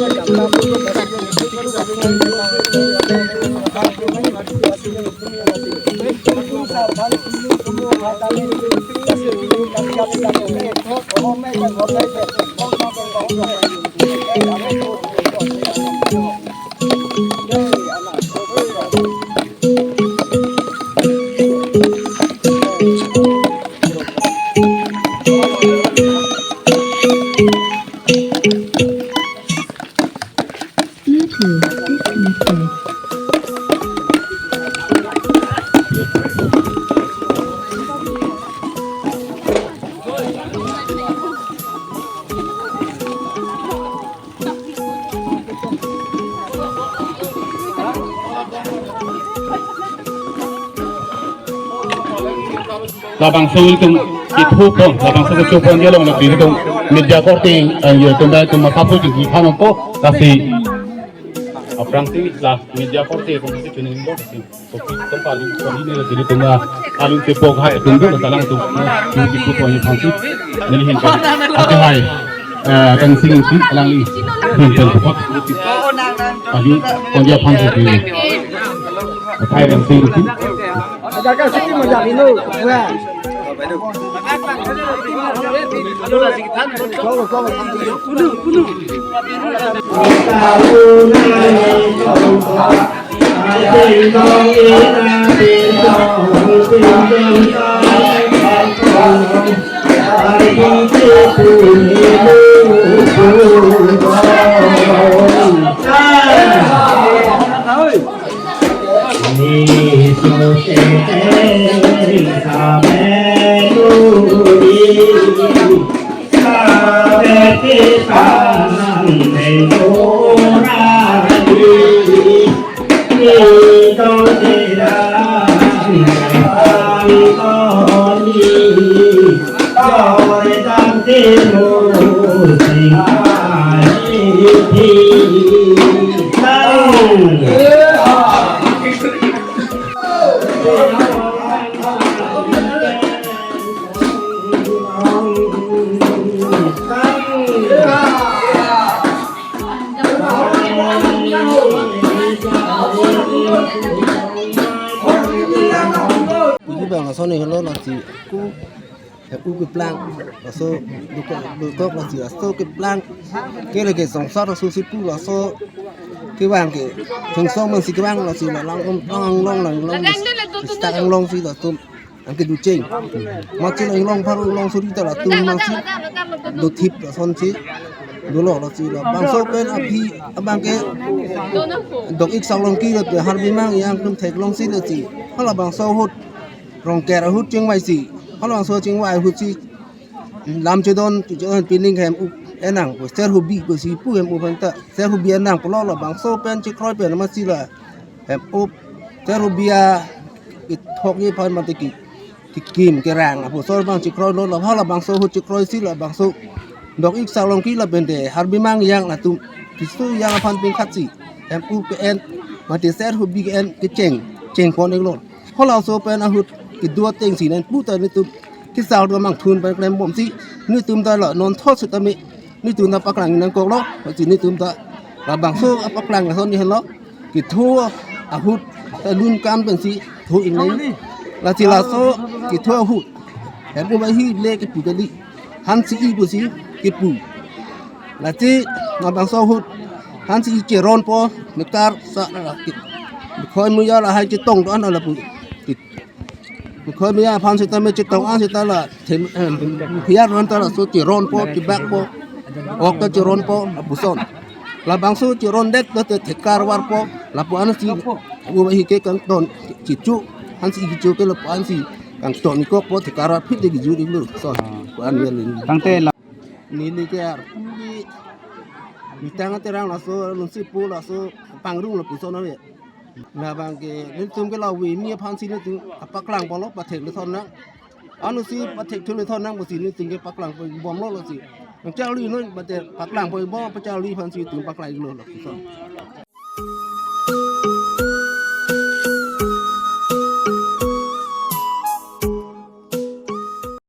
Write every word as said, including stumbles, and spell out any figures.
Bluetooth disconnected. Labangso itum ithu pon, labangso kecho pon dia long lagi itum media korte, eh, ya itum ba itum masa pun tinggi kan po, kasi aphrang si la media korte itum si kuning po, kasi kopi itum paling kali ni jadi itum la alun si pok hai itum dulu talang itum, eh, itum ithu pon itum si nelihin kan. Ate hai, eh, kan sing si alangli. Itum pon pokok. Ayu, kon dia phan si. Athai kan sing si. Ini bang, asal nih lo nanti aku Hem-u keplang, laso dokok, dokok lasi laso keplang. Ke lake songsar laso si pu laso kevang ke. Thengsong man si kevang lasi la lang, lang, lang, lang, lang, stak lang, lang si latum. Anke ducheng. Machi lang, lang, phar lang, lang suri ta latum man si. Dothip lason si. Dolo lasi labangso pen aphi abang ke. Dok-ik sak longki lo te Harbimang yang tum theklong si lasi. Halabangso ahut. Rongker ahut chingvai si. Halabangso chingvai ahut si. Lam chedon, chedon pining hem-u enang. Ser hubi ko si pu hem-u aphan ta. Ser hubi enang pulo labangso pen chikroi pen masi la. Hem-u. Ser hubi a ithok ye phan mati ki. Kikim kerang. Apo sor bang chikroi lo la halabangso ahut chikroi si labangso. Dok-ik sak longki lapen te. Harbimang yang latum. Kisu yang aphan pingkhat si. Hem-u ke-en. Mati ser hubi ke-en kecheng. Cheng pon-ik lo. Halabangso pen ahut kedo ateng si nen puta netum kesar do mangthun pen klembom si netum ta lo non thot sitame netum ta paklang nangkok lo si netum ta labangso apaklang ason ni lo ketho ahut ta lun kam pen si tho-ik nai lasi laso ketho ahut hem-u ahi le kepu kali. Hansi-i pusi kepu. Lasi labangso ahut hansi-i cheron po mekar sa la ke. Khoi muya lahai chetong do-an lapu. Khoi muya aphan sitame chetong an sita la. Them, em, hiar ron ta laso cheron po, chebak po. Ok ta cheron po, lapuson. Labangso cheron det do te thekar var po. Lapu-an si u ahi ke kangton chichu. Hansi-i chichu ke lapu-an si kangton ikok po thekar var phit de giju di lu. Son. Pu-an wel ini. Tangte la. Neli ke arpu ke mitang aterang laso lunsi pu laso pangrung lapuson ave. Labang ke netum ke la ave mi aphan si netum apaklang pulo pathek le thon nang. Anu si pathek thu le thon nang pusi netum ke paklang po bom lo lasi. Nang charli noi mate paklang po bom pa charli aphan si tum paklang lo lapuson.